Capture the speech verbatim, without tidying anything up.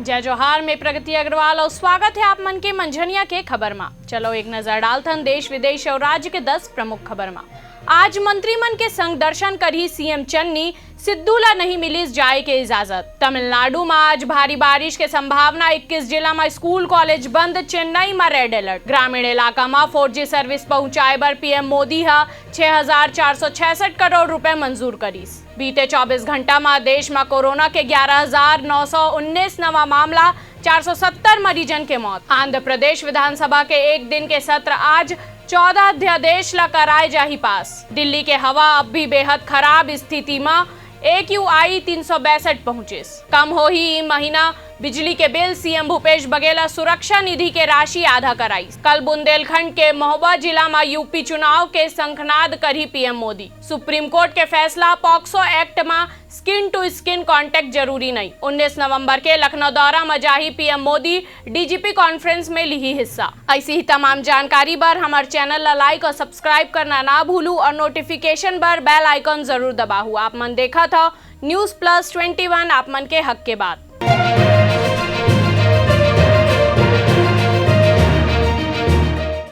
जय जोहार, मैं प्रगति अग्रवाल अउ स्वागत हे आप मन के मंझनिया के खबर मा। चलो एक नजर डालथन देश विदेश अउ राज्य के दस प्रमुख खबर मा। आज मंत्री मन के संग दर्शन करही सीएम चन्नी, सिद्धू ला नहीं मिलिस जाए के इजाजत। तमिलनाडु मा आज भारी बारिश के संभावना, इक्कीस जिला मा स्कूल कॉलेज बंद, चेन्नई मा रेड अलर्ट। ग्रामीण इलाका मा फोर जी सर्विस पहुंचाए बर पीएम मोदी ह छह हजार चार सौ छियासठ करोड़ रुपए मंजूर करिस। बीते चौबीस घंटा मा देश मा कोरोना के ग्यारह हजार नौ सौ उन्नीस नवा मामला, चार सौ सत्तर मरीजन के मौत। आंध्र प्रदेश विधानसभा के एक दिन के सत्र आज, चौदह अध्यादेश ला कराए जाही पास। दिल्ली के हवा अब भी बेहद खराब स्थिति मा, एक्यूआई तीन सौ बैसठ पहुंचिस। कम होही ई महीना बिजली के बिल, सीएम भूपेश बघेल सुरक्षा निधि के राशि आधा कराइस। कल बुंदेलखंड के महोबा जिला मा यूपी चुनाव के शंखनाद करही पीएम मोदी। सुप्रीम कोर्ट के फैसला, पॉक्सो एक्ट मा स्किन टू स्किन कॉन्टैक्ट जरूरी नहीं। उन्नीस नवंबर के लखनऊ दौरा मा जाही पीएम मोदी, डीजीपी कॉन्फ्रेंस में लिही हिस्सा। ऐसी ही तमाम जानकारी बर हमर चैनल ला लाइक और सब्सक्राइब करना ना भूलू और नोटिफिकेशन बर बेल आइकन जरूर दबाहू। आप मन देखत हव न्यूज़ प्लस ट्वेंटी वन, आप मन के हक के बात।